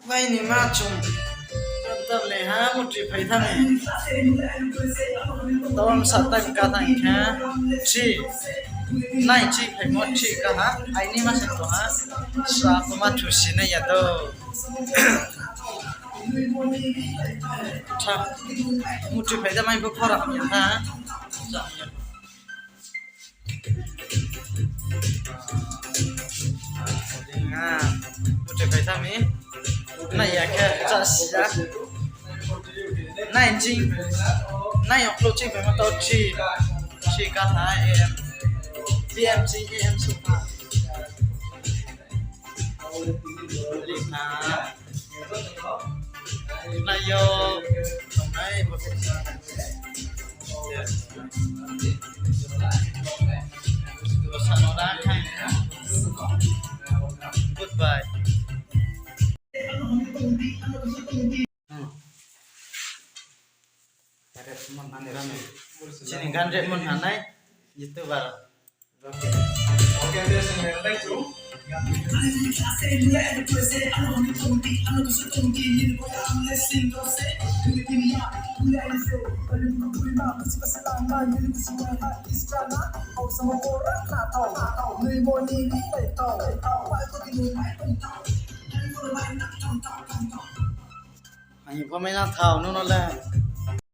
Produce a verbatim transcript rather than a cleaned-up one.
Nai ni ma chung. Tablet ha, mutri phai tha mi. Tawam sa time ka tha khe. Three. Nai three phaimo three ka ha. Aini ma se to ha. Sa ko ma thu si nai ya do. Tha. Mutri phai da mai bo phora ham ya tha. Mutri phai tha mi. Nai ya khe chasi ya. Nai ching. Nai o'clock ching phaimo tau three. Three ka tha A M. P M ching A M su pha. Nai yo. Tongnai bo se. Goodbye. Chini gan rep mon hanai, YouTuber. Ang pho mai na thao, nung no le.